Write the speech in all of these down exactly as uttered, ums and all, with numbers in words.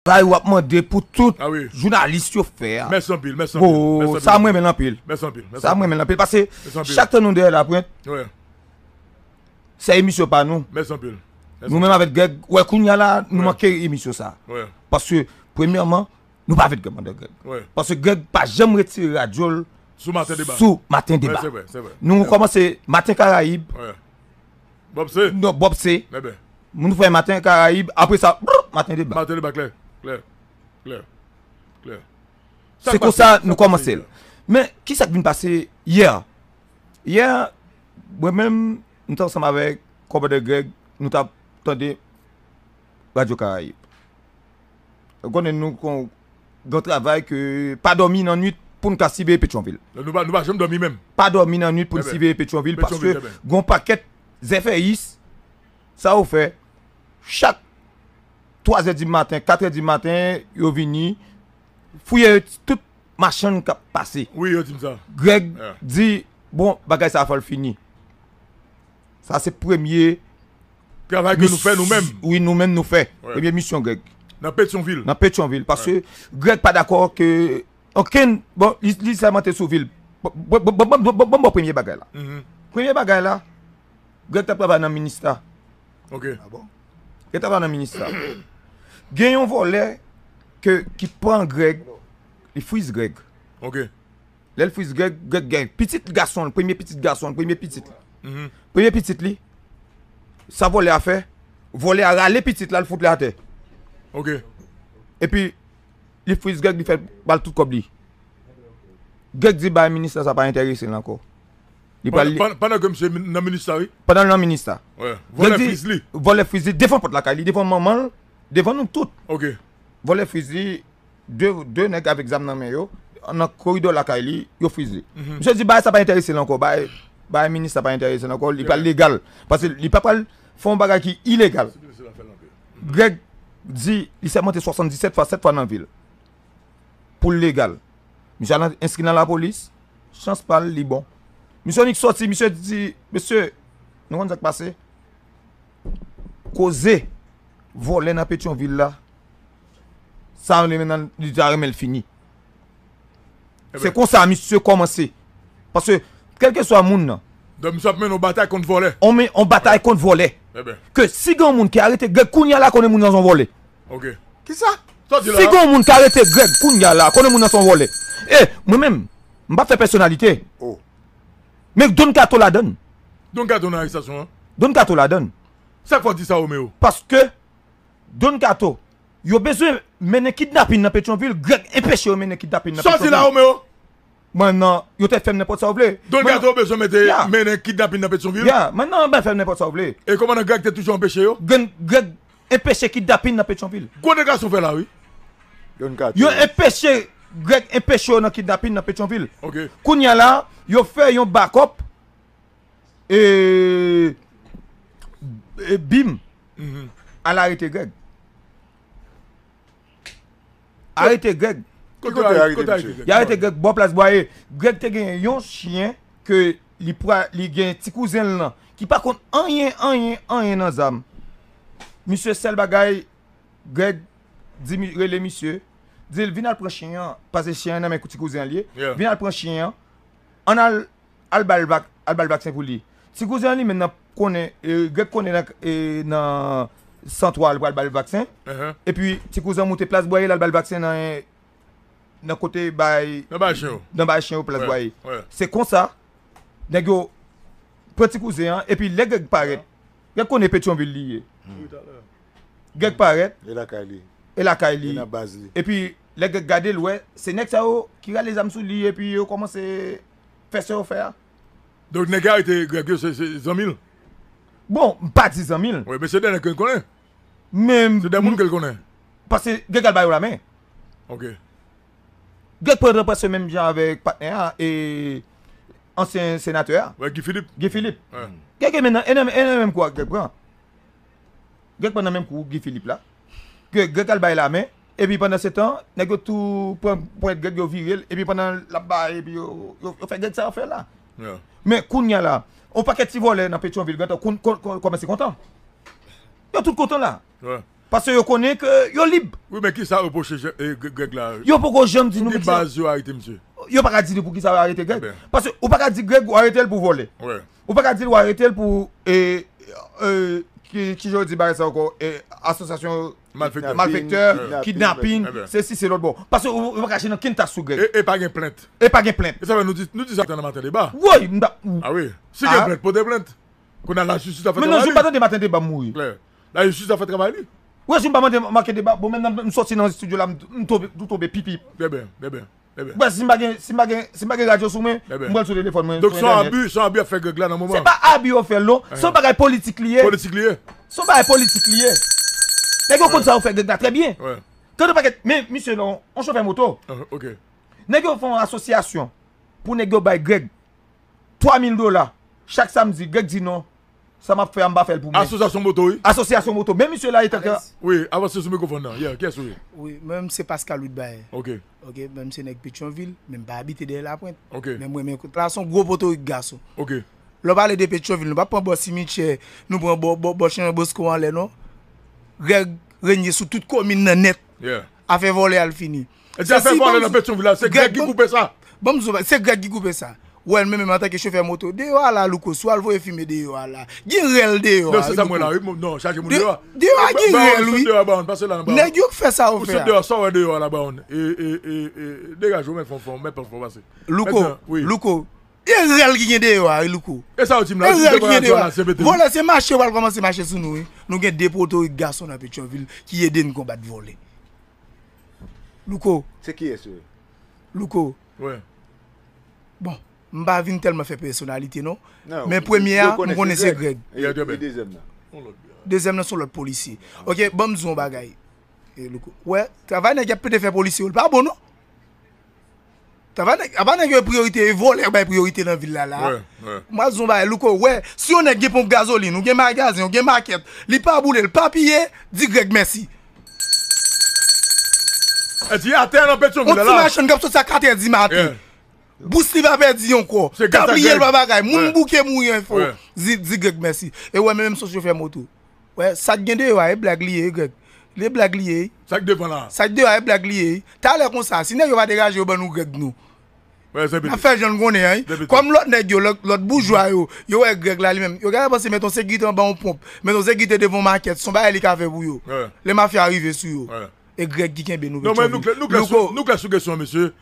travay w ap mande pou tout jounalis yo fè a. Mèsi anpil, mèsi anpil. Sa m renmen l anpil. Mèsi anpil. Sa m renmen l anpil. Paske chak tan nou dèyè lapwent, se emisyon pa nou. Mèsi anpil. Nou menm avèk Greg, wè kounye a la, nou manke emisyon sa. Paske, premyèman, nou pa avèk Greg, Greg. Paske Greg pa janm retire radyo l sou Maten Deba. Nou kòmanse Maten Karayib. Bob C. Non, Bob C. Nou fè Maten Karayib, apre sa, brr, Maten Deba. Maten Deba, klè, klè, klè, klè. Se konsa nou kòmanse l. Men, ki sa k vin pase yè? Yè, mwen menm, m t ansanm avèk Kòmandè Greg, nou t ap tande Radyo Karayib. Ou konnen nou kon gen yon travay ke pa dòmi nan nwit pou n ka siveye Petyonvil. Nou pa, nou pa janm dòmi menm. Pa dòmi nan nwit pou n siveye Petyonvil paske gen yon pakèt zèfèyis, sa yo fè, chak twazè di maten, katrè di maten, yo vini fouye tout machann k ap pase. Wi, yo di m sa. Greg di, bon, bagay sa a fò l fini. Sa se premye travay ke nou fè nou menm. Wi, nou menm nou fè. Premye misyon Greg. Nan Petyonvil. Nan Petyonvil. Paske Greg pa dakò ke okenn, bon, li, li sèlman te sou vil. Bon, bon, bon, bon, bon, bon, bon, premye bagay la. Premye bagay la, Greg t ap travay nan minista. Greg t ap travay nan minista. Gen yon vòlè ke, ki pran Greg, li friz Greg. Lè l friz Greg, Greg gen pitit gason l, premye pitit gason l, premye pitit li. Premye pitit li, sa vòlè a fè, vòlè a rale pitit la, l fout li atè. Epi, li friz Greg, li fè ba l tout kòb li. Greg di bay minista sa pa enterese l ankò. Li pral Pandan, pandan, pandan ke misye nan minista, wi. Pandan l nan minista. Vòlè friz li. Vòlè friz li, devan pòt lakay li, devan manman l, devan nou tout. Vòlè friz li, de, de nèg avèk zam nan men yo, nan koridò lakay li, yo friz li. Misye di bagay sa pa enterese l ankò, bagay, bagay minista pa enterese l ankò, li pral legal. Paske li pa pral fè yon bagay ki ilegal. Greg di li sèmante swasanndisèt fwa, sèt fwa nan vi l. Pou l legal. Misye al enskri nan lapolis, chans pa l, li bon. Misye annik sòti, misye di, mesye, nou konn sa k pase? Koze vòlè nan Petyonvil la, sa li menm nan, li ta renmen l fini. Se konsa misye kòmanse. Paske, kèlkeswa moun nan. Donk, misye ap mennen yon batay kont vòlè. On men, yon batay kont vòlè. Ke si gen yon moun ki arete Greg kounye a la, konnen moun nan se yon vòlè. Kisa? Si gen yon moun ki arete Greg kounye a la, konnen moun nan se yon vòlè. E, mwen menm, m p ap fè pèsonalite. Men Don Kato ladann. Don Kato nan arestasyon an? Don Kato ladann. Sa k fè w di sa, Romeo? Paske Don Kato, yo bezwen mennen kidnapin nan Petyonvil, Greg enpeche yo mennen kidnapin nan Petyonvil. Sòti la, Romeo! Mwen nan, yo te fè m nenpòt sa w vle. Don Kato bezwen mete, mennen kidnapin nan Petyonvil? Ya, mwen nan, ben fè m nenpòt sa w vle. E kòmandan Greg te toujou anpeche yo? Greg enpeche kidnapin nan Petyonvil. Gwo delegasyon fè la, wi. Yo enpeche, Greg enpeche yo nan kidnapin nan Petyonvil. Kounye a la, yo fè yon bakòp, e, e, bim, al arete Greg. Arete Greg. Kote yo arete misye? Y arete Greg bò Plas Bwaye. Greg te gen yon chyen ke li pra, li gen ti kouzen l lan, ki pa konn anyen, anyen, anyen nan zam. Misye sèl bagay, Greg di mi, rele misye, di l vin al pran chyen an, paske chyen an nan men ti kouzen an li ye. Vin al pran chyen an, ann al al ba l vak, al ba l vaksen pou li. Ti kouzen an li menm nan konnen, e, Greg konnen nan, e, nan san twa li pral ba l vaksen. Epi ti kouzen an moute Plas Bwaye, l al ba l vaksen nan, nan kote bay, nan bay chen yo, nan bay chen yo Plas Bwaye. Se konsa, nèg yo pran ti kouzen an, epi lè Greg parèt, Greg konnen Petyonvil li ye. Greg parèt. E lakay li. E lakay li. E nan baz li. Epi, lè Greg gade l, wè, se nèg sa yo ki rale zam sou li, epi yo kòmanse fè sa yo fè a. Donk, nèg ki arete Greg yo, se, se zanmi l? Bon, m pa di zanmi l. Wi, men se de nèg ke l konnen. Men se de moun ke l konnen. Paske Greg al ba yo lamen. Ok. Greg pran nan prèske menm jan avèk patnè a, e ansyen senatè a. Wè, Guy Philippe. Guy Philippe. Wè. Greg menm nan, e nan, e nan menm kou a Greg pran. Greg pran nan menm kou Guy Philippe la. Ke Greg al bay lamen, epi pandan se tan, nèg yo tou pran ponyèt Greg, yo vire l, epi pandan l ap bay, epi yo, yo, yo fè Greg sa yo fè la. Men kounye a la, on pakèt ti vòlè nan Petyonvil, gentan, koun-, kon-, kon-, kòmanse kontan. Yo tout kontan la. Wè. Paske yo konnen ke yo lib. Wi, men kisa yo reproche Greg la? Yo poko janm di nou. Sou ki baz yo arete misye? Yo pa ka di nou poukisa yo arete Greg. Paske ou pa ka di Greg ou arete l pou vòlè. Ou pa ka di l ou arete l pou, e, e, ki, ki jan yo di bagay sa ankò, e, asosyasyon malfektè, kidnapin, se si se lòt bò. Paske ou, ou pa ka chita nan kenn tas sou Greg. E, e pa gen plent. E pa gen plent. E sa fè nou di, nou di sa nan maten deba. Woy, m ta. A wi. Si gen plent, pote plent. Kounye a lajistis ap fè travay li. Men non, jou pa tande maten deba m mouri. Klè. Lajistis ap fè travay li. Wi, si m pa mande maten deba, bon, menm nan m soti nan estidyo la, m tonbe, m tonbe pipi. Byen, byen, byen, byen. Byen, si m pa gen, si m pa gen, si m pa gen radyo sou mwen, m pral sou telefòn mwen. Donk, se yon abi, se yon abi ap fè Greg la nan moman. Se pa abi yo fè l, non. Se yon bagay politik li ye. Politik li ye. Se yon bagay politik li ye. Nèg yo konn sa yo fè Greg la trè byen. Tande pakèt, men misye la, yon chofè moto. Nèg yo fè yon asosyasyon pou nèg yo bay Greg twa mil dola chak samdi. Greg di non, sa m ap fè a, m pa fè l pou mwen. Asosyasyon moto, wi. Asosyasyon moto. Men misye la, etan ke. Wi, avanse sou mikwofòn nan. Yeah, kiyès ou ye? Wi, mwen menm se Pascal Witbaye. Ok. Ok, mwen menm se nèg Petyonvil, men m pa abite dèyè Laprent. Ok. Men mwen menm, la se yon gwo potorik gason. Ok. Lè w pale de Petyonvil, nou p ap pran bò simityè, nou pran bò, bò, bò Chenjan Bosko anlè, non. Greg renye sou tout komin nan nèt. Yeah. Afè vòlè a l fini. E ti afè vòlè nan Petyonvil la, se Greg ki koupe sa. Ban m di w, se Greg ki koupe sa. Wè, men menm antanke chofè moto, deyò a la, Louko, si w al voye fimen deyò a la, gen rèl deyò a. Non, se sa m wè la, wi. Non, chaje moun deyò a. Deyò a gen rèl, wi. Nèg yo k fè sa yo fè a. Ou sot deyò a, sa w wè deyò a la, Brown? E, e, e, e, degaje w, mèt fè w, mèt fè w pase. Louko, Louko, e rèl ki gen deyò a, wi, Louko. E sa yo di m la, wi, si m te pran radyo a la, se pete wi. Vòlè, se mache w al kòmanse mache sou nou, wi. Nou gen de potorik gason nan Petyonvil ki ede n konbat vòlè. Louko. Se kiyès yo ye? Louko. Bon, m pa vin tèlman fè pèsonalite non. Men premye a, m konnen se Greg. Dezyèm nan se yon lòt polisye. Ok, ban m di w yon bagay. Louko. Wè, travay nèg y ap pede fè polisye yo, l pa bon non. Travay nèg, apa nèg yo priyorite, e vòlè yo bay priyorite nan vil la la. M pral di w yon bagay, Louko, wè, si yon nèg gen ponp gazolin, ou gen magazen, ou gen makèt, li pa boule, l pa piye, di Greg mèsi. Yon ti machann k ap soti a katrè di maten. Bous li pa pèdi ankò. Kabriye l pa bagay. Moun bouke mouri an fò. Di Greg mèsi. E wè menm sou chofè moto. Wè, sa k gen deyò a, e blag li ye, Greg. E blag li ye. Sa k devan la. Sa k deyò a, e blag li ye. Talè konsa, si nèg yo pa degaje yo ban nou Greg nou. N ap fè jan n konnen an wi. Kòm lòt nèg yo, lòt boujwa yo, yo wè Greg la li menm, yo genlè panse met yon sekirite anba yon ponp, met yon sekirite devan yon makèt, se yon bagay li ka fè pou yo. Lè mafya a rive sou yo, e Greg ki kenbe nou. Non, men nou klè, nou klè sou, nou klè sou kesyon an, mesye.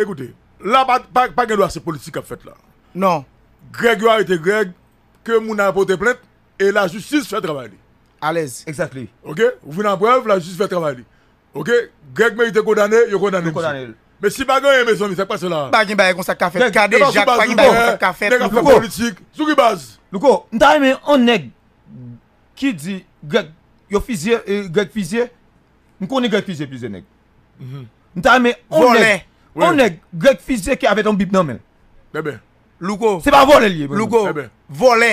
Ekoute, la pa, pa, pa gen dwa se politik k ap fèt la. Non. Greg, yo arete Greg, ke moun nan pote plent, e lajistis fè travay li. Alèz. Exactly. Ok? Ou vin an prèv, lajistis fè travay li. Ok, Greg merite kondane, yo kondane misye. Men si pa gen anyen, mezanmi, sa k pase la a? Pa gen bagay konsa k ka fèt. Kadejak, pa gen bagay konsa k ka fèt. Nèg ap fè politik. Sou ki baz? Louko, m ta renmen yon nèg ki di Greg, yo fizye, Greg fizye. M konnen Greg fizye plizyè nèg. M ta renmen yon nèg, yon nèg Greg fizye ki avèk yon bib nan men l. Louko. Se pa vòlè l ye. Louko. Vòlè.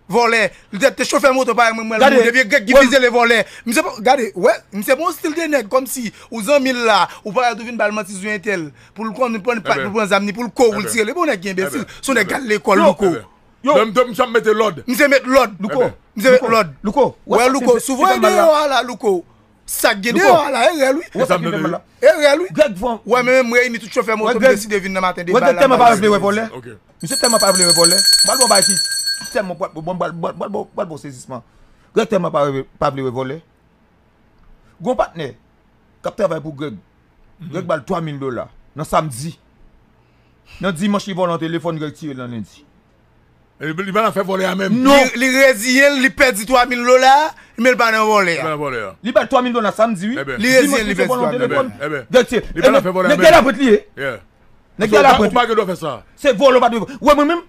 Vòlè. Li te, te chofè moto parèy mwen, mwen, mwen, depi Greg ki vize le vòlè. Misye pa, gade, wè, misye pa yon stil de nèg kòmsi ou zanmi l la, ou parèt ou vin ba l manti sou entèl, pou l konn pran, pou l pran zam ni, pou l kouri, l tire li. Bon, nèg ki enbesil, se yon nèg k al lekòl, Louko. Yo. Menm tou, misye ap mete lòd. Misye met lòd, Louko. Misye met lòd. Louko. Wè, Louko, si w voye deyò a la, Louko. Sa k gen deyò a la, e rèl wi. Ou wè sa k gen deyò a la? E rèl wi. Greg Van. Wè, men menm reyini tout chofè moto, m deside vin nan maten deba la. Greg tèlman pa vle wè vòlè. Misye tèlman pa vle wè vòlè. M pral ba w bagay ki tèlman, bon, m pral ba w sezisman. Greg tèlman pa vle wè vòlè. Gon patnè k ap travay pou Greg. Greg ba l twa mil dola nan samdi. Nan dimanch li vòlè yon telefòn, Greg tire l nan lendi. Li pa nan afè vòlè a menm. Non. Li reziyen l, li pèdi twa mil dola a, men l pa nan vòlè a. Li pa nan vòlè a. Li ba l twa mil dola samdi wi. Li reziyen l, li pèdi twa mil dola. Dimanch li vòlè yon telefòn. Li pa nan afè vòlè a menm. Nèg la pran pli ye. Nèg la pran pli. Ou pa gen dwa fè sa. Se vòlè ou pa dwe. Wè mwen menm,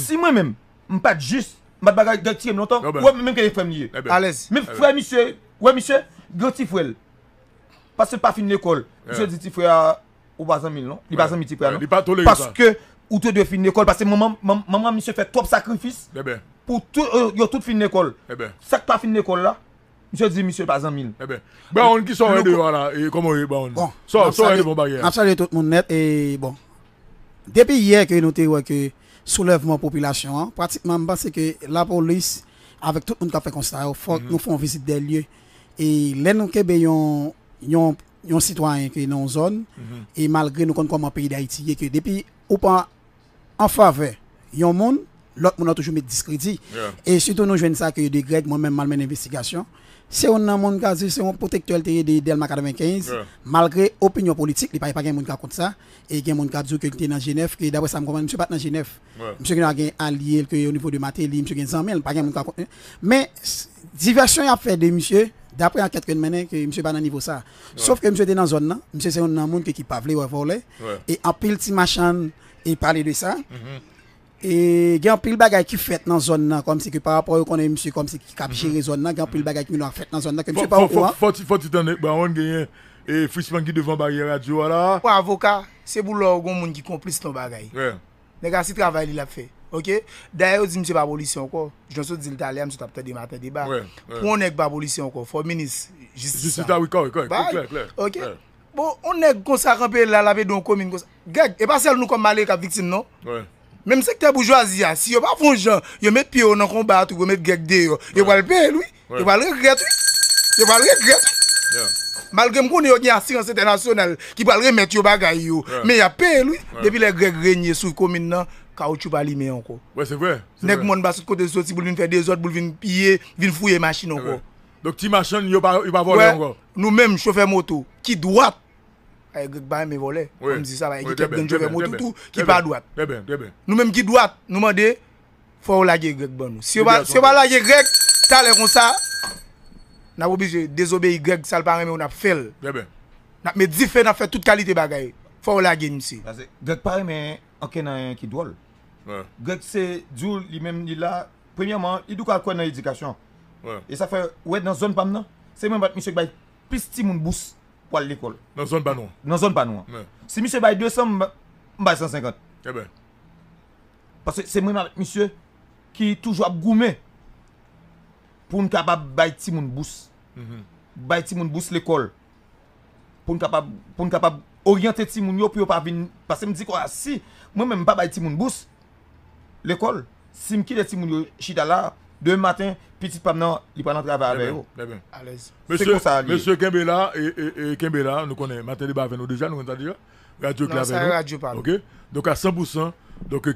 si mwen menm, m pa t jis, m pa t bagay, Greg tire m lontan, wè mwen menm ke frè m li ye. Alèz. Men frè misye, wè misye, gen yon ti frè l. Paske l pa fin lekòl. Misye di ti frè a, ou pa zanmi l non. Li pa zanmi ti frè a non. Paske ou te dwe fin lekòl. Paske manman, manman misye fè twòp sakrifis pou tout, yo tout fin lekòl. Sa k pa fin lekòl la, misye di misye pa zanmi l. Ebyen, Brown, kisa w wè deyò a la? Kòman w ye, Brown? Bon, sa w wè devan baryè a? N ap salye tout moun nèt. E bon, depi yè ke nou te wè ke soulèvman popilasyon an, pratikman m panse ke lapolis avèk tout moun k ap fè konsta yo, fòk nou fè yon vizit dè lye. E lè nou kenbe yon, yon, yon sitwayen ki nan yon zòn, e malgre nou konn kòman peyi Dayiti ye, ke depi ou pa an favè yon moun, lòt moun nan toujou met diskredi. E sitou nou jwenn sa ke de Greg, mwen menm, m al mennen envestigasyon. Se youn nan moun ka di se yon pwotektè l te ye de Dèlma katrevenkenz, malgre opinyon politik li, pa, pa gen moun ka kont sa. E gen moun ka di w ke li te nan Jenèf, ke daprè sa m konprann, misye pa t nan Jenèf. Misye gen gen alye l ke o nivo de Mateli, misye gen zanmi l, pa gen moun ka kont. Men, s- divèsyon y ap fè de misye, daprè ankèt ke n mennen, ke misye pa nan nivo sa. Sof ke misye te nan zòn nan, misye se youn nan moun ke ki pa vle wè vòlè. E anpil ti machann e pale de sa. E gen anpil bagay ki fèt nan zòn nan, kòmsi ke pa rapò yo konnen misye kòmsi ki k ap jere zòn nan, gen anpil bagay ki konn ap fèt nan zòn nan, ke misye pa okouran. Fò ti, fò ti tann Brown genyen e Frisman ki devan baryè radyo a la. Pou avoka, se pou lè w gen moun ki konplis nan bagay. Nèg la se travay li l ap fè. Oke? Dayè yo di misye pa polisye ankò. Jan sot di l talè a, misye t ap tande maten deba. Pou yon nèg pa polisye ankò, fò minis jistis la. Jistis la, wi, kòrèk, kòrèk, klè, klè. Oke? Bon, yon nèg konsa kanpe la, l ap ede yon komin konsa. Greg, e pa sèl nou kòm malere k ap viktim, non. Menm sektè boujwazi a, si yo pa fè yon jan, yo met pye yo nan konba a tou, yo met Greg deyò, yo pral peye l, wi. Yo pral regrèt, wi. Yo pral regrèt, wi. Malgre m konnen yo gen asirans entènasyonal ki pral remèt yo bagay yo, men y ap peye l, wi. Depi lè Greg renye sou komin nan, kawotchou pa limen ankò. Nèg mòn pa sot kote l soti pou l vin fè dezòd, pou l vin piye, vin fouye machin ankò. Donk ti machann yo pa, yo pa vòlè ankò. Nou menm, chofè moto, ki dwat, Ay, Greg pa renmen vòlè. Fò m di sa, bagay ki kèk grenn chofè moto tou ki pa dwat. Nou menm ki dwat, nou mande, fò yo lage Greg ban nou. Si yo pa, si yo pa lage Greg, talè konsa, n ap oblije dezobeyi Greg, sa l pa renmen yo, n ap fè l. N ap met dife, n ap fè tout kalite bagay. Fò yo lage misye. Paske Greg pa renmen ankenn anyen ki dwòl. Greg se di w li menm li la, premyèman, li di w ka kwè nan edikasyon. E sa fè, ou wè nan zòn pa m nan, se mwen bat misye k bay plis timoun bous pou al lekòl. Nan zòn pa nou an. Nan zòn pa nou an. Si misye bay de san, m ba- m bay san senkant. Paske se mwen avèk misye ki toujou ap goumen pou n kapab bay timoun bous. Bay timoun bous lekòl. Pou n kapab, pou n kapab oryante timoun yo pou yo pa vin. Paske m di kwa, si mwen menm m pa bay timoun bous lekòl, si m kite timoun yo chita la, demen maten, pitit pa m nan, li pral nan travay avè yo. Alèz. Se konsa li ye. Mesye, kenbe la, e, e, e, kenbe la, nou konnen, maten deba avè nou deja, nou konn sa deja. Radyo klè avè nou. Oke? Donk, a san pou san, donk,